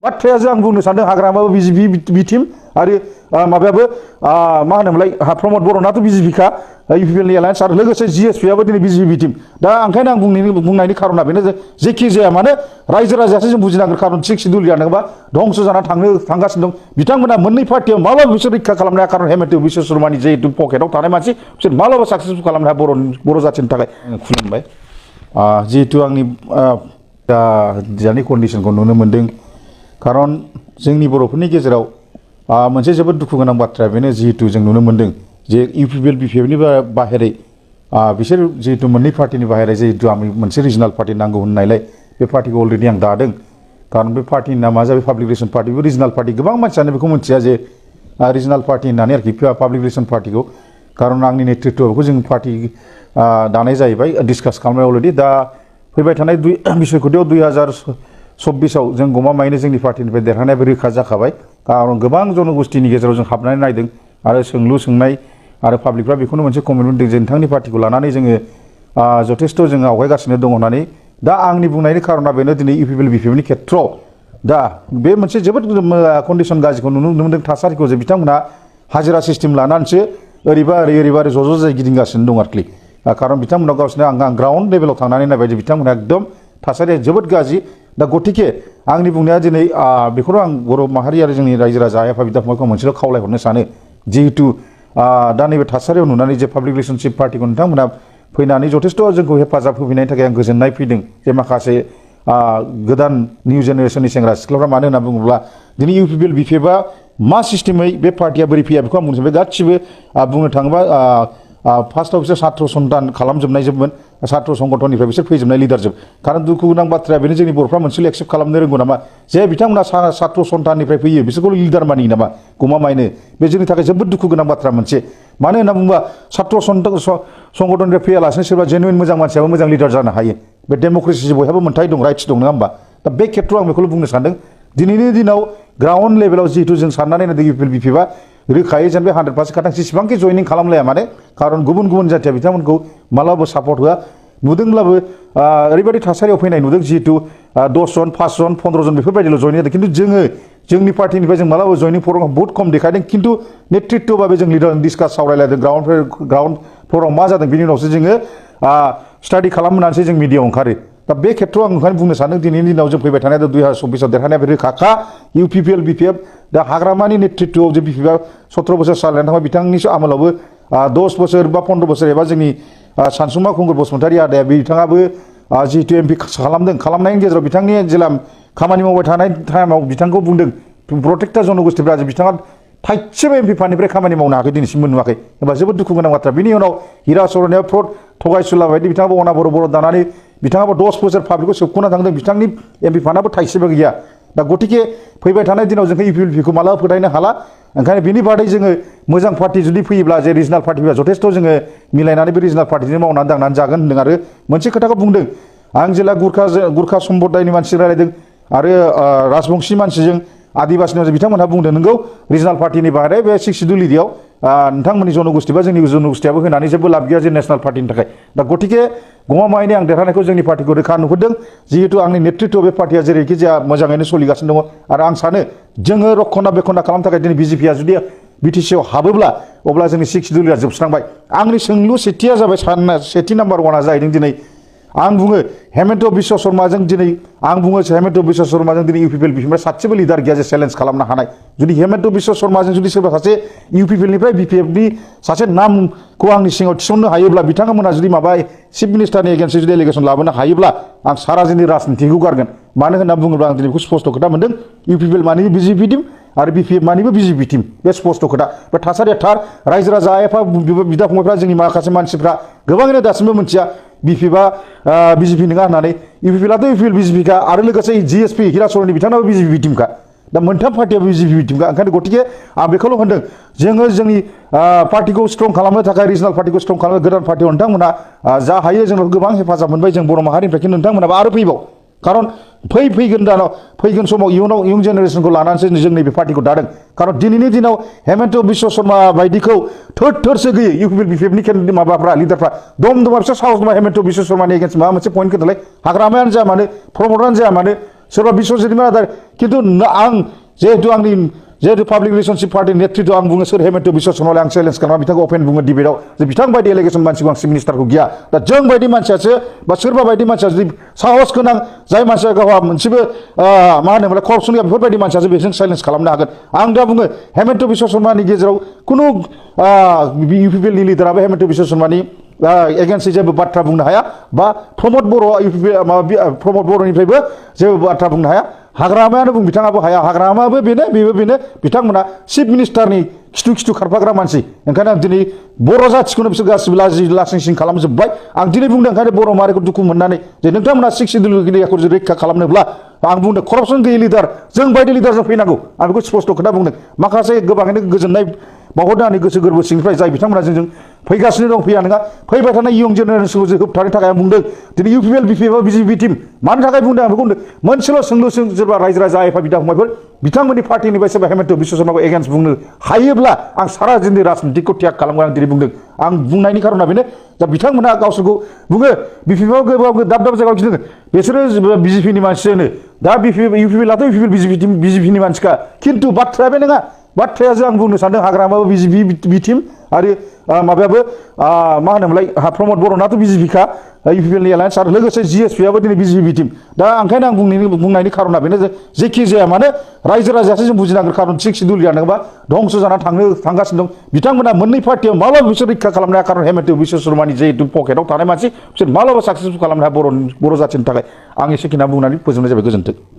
बाथ्राया जों बुंनो सानदों हाग्रामाबो बिजेपि टीम आरो माबायाबो मा होनोमोनलाय प्रमद बर'नाथ' बिजेपिखा इउपिपिएल नि एलायन्स आरो लोगोसे जिएसपि आबो दिनै बिजेपि टीम दा ओंखायनो आं बुंनायनि खारना बेनो जेखि जाया माने रायजो राजायासो जों बुजिनांगोन खारन सिक्स सिडुल जानोबा धंस जाना थांगासिनो दं बिथांमोना मोननै पार्टियाव माब्लाबा बिसोर रैखा खालामनो हाया खारन हेमन्त बिश्व शर्मानि जिहेतु पकेटाव थानाय मानसि बिसोर माब्लाबा साक्सेसफुल खालामनो हाया बर' जाथिनि थाखाय खुलुमबाय जिहेतु आंनि दानि कन्डिशनखौ नुनो मोनदों खारन जोंनि बर'फोरनि गेजेराव मोनसे जोबोद दुखु गोनां बाथ्रा बेनो जिहेतु जों नुनो मोनदों जे इउपिपिएल बिपिएफनि बाहेरै बिसोर जिहेतु मोननै पार्टिनि बाहेरै जिहेतु आं मोनसे रिजनाल पार्टि नांगौ होननायलाय बे पार्टिखौ अलरेडि आं दादों खारन बे पार्टिनि नामा जाबाय पाब्लिक रिलेसन पार्टि बे रिजनाल पार्टि गोबां मानसियानो बेखौ मिथिया जे रिजनाल पार्टि होननानै आरोखि पाब्लिक रिलेसन पार्टिखौ खारन आंनि नेतृत्वखौ जों पार्टि दानाय जाहैबाय डिसकास खालामनाय अलरेडि दा फैबाय थानाय बिसायख'थियाव 2026आव जों गमामायैनो जोंनि पार्टिनिफ्राय देरहानायाबो रोखा जाखाबाय खारन गोबां जनगोष्ठीनि गेजेराव जों हाबनानै नायदों आरो सोंलु सोंनाय आरो पाब्लिकफ्रा बेखौनो मोनसे कमिटमेन्ट दं जे नोंथांनि पार्टिखौ लानानै जोङो जथेस्थ' जोङो आवगायगासिनो दङ होननानै दा आंनि बुंनायनि खारना बेनो दिनै इउपिपिएल बिपिएफनि खेथ्रआव दा बे मोनसे जोबोद कन्डिसन गाज्रिखौ नुनो मोनदों थासारिखौ जे बिथांमोना हाजिरा सिस्टेम लानानैसो ओरैबा ओरै ज' जाय गिदिंगासिनो दं आरोखि खारन बिथांमोना गावसोरनो आं ग्राउन्ड लेभेलाव थांनानै नायबाय जे बिथांमोना एकदम थासारिया जोबोद गाज्रि दा गतिके आंनि बुंनाया दिनै बेखौनो आं बर' माहारि आरो जोंनि रायजो राजा आइ आफा बिदा फंबायखौ मोनसेल' खावलायहरनो सानो जिहेतु दा नैबे थासारियाव नुनानै जे पाब्लिक रिलेसनशिप पार्टिखौ नोंथांमोना फैनानै जथेस्थ' जोंखौ हेफाजाब होफैनायनि थाखाय आं गोजोननाय फैदों जे माखासे गोदान निउ जेनेरेसननि सेंग्रा सिख्लाफ्रा मानो होनना बुङोब्ला दिनै इउपिपिएल बिपिएफआ मा सिस्टेमै बे पार्टिया बोरै फैया बेखौ आं बुंनो सानबाय गासिबो बुंनो थाङोबा फार्स्टआव बिसोर सात्र सन्तान खालामजोबनायजोबमोन सात्र संगठननिफ्राय बिसोर फैजोबनाय लिडारजोब खारन दुखु गोनां बाथ्राया बेनो जोंनि बर'फ्रा मोनसेल' एक्सेप्ट खालामनो रोंगौ नामा जे बिथांमोना सात्र सन्ताननिफ्राय फैयो बिसोरखौ लिडार मानियो नामा गमामायैनो बे जोंनि थाखाय जोबोद दुखु गोनां बाथ्रा मोनसे मानो होनना बुङोबा सात्र संगठननिफ्राय फैयालासिनो सोरबा जेनुइन मोजां मानसियाबो मोजां लिडार जानो हायो बे डेम'क्रेसि बयहाबो मोन्थाय दं राइट्स दं नङा होमबा दा बे खेथ्रआव आं बेखौल' बुंनो सानदों दिनैनि दिनाव ग्राउन्ड लेभेलाव जिहेतु जों साननानै नायदों इउपिपिएल बिपिएफआ रोखायै जेन बे 100% खाथां जेसेबांखि जयनिं खालामलाया माने खारन गुबुन गुबुन जाथिया बिथांमोनखौ मालाबाबो सापर्ट होआ नुदोंब्लाबो ओरैबायदि थासारियाव फैनाय नुदों जिहेतु 10 जन 5 जन 15 जन बेफोरबायदिल' जयनिं जादों खिन्थु जोंनि पार्टिनिफ्राय जों मालाबाबो जयनिं प्रग्राम बहुत खम देखायदों खिन्थु नेतृत्वभाबे जों लिडार डिसकास सावरायलायदों ग्राउन्ड फ्ल'राव मा जादों बिनि उनावसो जोङो स्टाडि खालामनानैसो जों मिडियायाव ओंखारो दा बे खेथ्रआव आं ओंखायनो बुंनो सानदों दिनैनि दिनाव जों फैबाय थानाय 2026आव देरहानाया रोखाखा इउपिपिएल बिपिएफ दा हाग्रामानि नेतृत्वआव जे बिपिएफआ 17 बोसोर सालायनानै थांबाय बिथांनि आमोलावबो 10 बोसोर बा 15 बोसोर एबा जोंनि सानसुमा खुंगुर बसुमतारी आदाया बिथाङाबो जिहेतु एमपि खालामनायनि गेजेराव बिथांनि जेला खामानि मावबाय थानाय टाइमाव बिथांखौ बुंदों प्रटेक्टा जनगोष्ठीफ्रा जे बिथाङा थाइसेबो एमपि फान्डनिफ्राय खामानि मावनो हायाखै दिनैसिमबो नुवाखै होनबा जोबोद दुखु गोनां बाथ्रा बिनि उनाव हिरा सरनायाव फ्रड थगायसुला बायदि बिथाङाबो अना बर' दानानै बिथाङाबो 10 बोसोर पाब्लिकखौ सोबख'ना थांदों बिथांनि एमपि फान्डआबो थाइसेबो गैया दा गतिके फैबाय थानाय दिनाव जोंखौ इउपिपिएल बिपिएफखौ मालाबा फोथायनो हाला ओंखायनो बिनि बादै जोङो मोजां पार्टि जुदि फैयोब्ला जे रिजनाल पार्टिफ्रा जथेस्थ' जोङो मिलायनानै बे रिजनाल पार्टिजों मावनानै दांनानै जागोन होन्दों आरो मोनसे खोथाखौ बुंदों आं जेला गुरखा सम्प्रदायनि मानसिजों रायलायदों आरो राजबंशी मानसिजों आदिबासिनियाव बिथांमोनहा बुंदों नोंगौ रिजनाल पार्टिनि बाहेरै बे 6 सिडुल एरियायाव नोंथांमोननि जनगोष्ठी बा जोंनि जनगोष्ठीयाबो होनानै जेबो लाब गैया जे नेशनेल पार्टिनि थाखाय दा गतिके गमामायैनो आं देरहानायखौ जोंनि पार्टिखौ रोखा नुहुरदों जिहेतु आंनि नेतृत्व बे पार्टिया जेरैखि जाया मोजाङैनो सोलिगासिनो दङ आरो आं सानो जोङो रक्षना बेखना खालामनो थाखाय दिनै बिजेपिया जुदि बिटिसिआव हाबोब्ला अब्ला जोंनि 6 सिडुलआ जोबस्रांबाय आंनि सोंलु सेथिया जाबाय सेथि नाम्बार 1आ जाहैदों दिनै आं बुङो हेमन्त बिश्व शर्माजों दिनै इउपिपिएल बिपिएफनिफ्राय सासेबो लिडार गैया जे चेलेन्ज खालामनो हानाय जुदि हेमन्त बिश्व शर्माजों जुदि सोरबा सासे इउपिपिएलनिफ्राय बिपिएफनि सासे नामखौ आंनि सिङाव थिसननो हायोब्ला बिथांमोना जुदि माबा चिफ मिनिस्टारनि एगेन्स्टै जुदि एलिगेसन लाबोनो हायोब्ला आं सारा जोंनि राजनितिखौ गारगोन मानो होनना बुङोब्ला आं दिनै बेखौ स्पष्ट खोथा मोनदों इउपिपिएल मानिबो बिजेपि टिम आरो बिपिएफ मानिबो बिजेपि टिम बे स्पष्ट खोथा बे थासारिया थार रायजो राजा आइ आफा बिदा फंबायफ्रा जोंनि माखासे मानसिफ्रा गोबाङैनो दासिमबो मिथिया बिपिएफआ बिजेपि नङा होननानै इउपिपिएलआथ' इउपिपिएल बिजेपिखा आरो लोगोसे जिएसपि हिरा सरननि बिथांनाबो बिजेपि टिमखा दा मोनथाम पार्टियाबो बिजेपि टिमखा ओंखायनो गतिके आं बेखौल' होनदों जोङो जोंनि पार्टिखौ स्ट्रं खालामनो थाखाय रिजनाल पार्टिखौ स्ट्रं खालामनो गोदान पार्टियाव नोंथांमोना जा हायो जोंनाव गोबां हेफाजाब मोनबाय जों बर' माहारिनिफ्राय खिन्थु नोंथांमोनाबो आरो फैबाव खारन फैगोन समाव इयुन जेनेरेसनखौ लानानैसो जों नैबे पार्टिखौ दादों खारन दिनैनि दिनाव हेमन्त बिश्व शर्मा बायदिखौ थोरसो गैयो इउपिपिएल बिपिएफनि माबाफ्रा लिडारफ्रा दम बिसोर साहस दङ हेमन्त बिश्व शर्मानि एगेन्स्ट माबा मोनसे पइन्ट खोन्थालाय हाग्रामायानो जाया मानो प्रमदानो जाया मानो सोरबा बिश्वजित ब्रादार खिन्थु आं जिहेतु पाब्लिक रिलेशनशिप पार्टी नेतृत्व आं बुङो सोर हेमेन्त बिश्व शर्माले आं चेलेन्ज खालामना बिथांखौ अपेन बुङो डिबेटआव जे बिथां बायदि एलिगेसन मानसिखौ आं चिफ मिनिस्टारखौ गिया दा जों बायदि मानसियासो बा सोरबा बायदि मानसिया जुदि साहस गोनां जाय मानसिया गावहा मोनसेबो मा होनोमोनलाय करपसन गैया बेफोरबायदि मानसियासो बेजों चेलेन्ज खालामनो हागोन आं दा बुङो हेमेन्त बिश्व शर्मानि गेजेराव खुनु इउपिपिएलनि लिडाराबो हेमेन्त बिश्व शर्मानि एगेन्स्ट जेबो बाथ्रा बुंनो हाया बा प्रमद बर' प्रमद बर'निफ्रायबो जेबो बाथ्रा बुंनो हाया हाग्रामायानो बुं बिथाङाबो हाया हाग्रामायाबो बेबो बेनो बिथांमोना चिफ मिनिस्टारनि खिथु खारफाग्रा मानसि ओंखायनो आं दिनै बर' जाथिखौनो बिसोर गासिबो लासिं खालामजोब्बाय आं दिनै बुंदों ओंखायनो बर' माहारिखौ दुखु मोननानै जे नोंथांमोना सिक्स सिडिउल एरियाखौ रैखा खालामनोब्ला आं बुंदों करपसन गैयै लिडार जों बायदि लिडारजों फैनांगौ आं बेखौ स्पष्ट खोथा बुंदों माखासे गोबाङैनो गोजोननाय बावहरदों आंनि गोसो गोरबो सिंनिफ्राय जाय बिथांमोना जोंजों फैगासिनो दं फैया नङा फैबाय थानाय इयं जेनेरेसनखौ जों होबथानो थाखाय आं बुंदों दिनै इउपिपिएल बिपिएफ बिजेपि टिम मानि थाखाय बुंदों आं बेखौ बुंदों मोनसेल' सोंलु सोरबा रायजो राजा आइफा बिदा फंबायफोर बिथांमोननि पार्टिनिफ्राय सोरबा हेमेन्त बिश्व शर्माखौ एगेन्स्ट बुंनो हायोब्ला आं सारा जोंनि राजनितिखौ त्याग खालामगोन आं दिनै बुंदों आं बुंनायनि खारना बेनो दा बिथांमोना गावसोरखौ बुङो बिपिएफआव गोबां दाब दाब जायगायाव गिदिङो बिसोरो बिजेपिनि मानसियानो दा इउपिपिएलाथ' बिजेपिनि मानसिखा खिन्थु बाथ्राया बे नङा बाथ्राया आं बुंनो सानदों हाग्रामाबो बिजेपि टिम आरो माबायाबो मा होनोमोनलाय प्रमद बर'नाथ' बिजेपिखा इउपिपिएलनि एलायन्स आरो लोगोसे जिएसपिआबो दिनै बिजेपि टिम दा ओंखायनो आं बुंनायनि खारना बेनो जे जेखि जाया मानो रायजो राजायासो जों बुजिनांगोन खारन सिक्स सिडिउल जानोबा धंस जानानै थांगासिनो दं बिथांमोना मोननै पार्टियाव माब्लाबा बिसोर रैखा खालामनो हाया खारन हेमेन्त बिश्व शर्मानि जिहेतु पकेटाव थानाय मानसि बिसोर माब्लाबा साक्सेसफुल खालामनो हाया बर' जाथिनि थाखाय आं एसेखिना बुंनानै फोजोबनाय जाबाय गोजोन्थों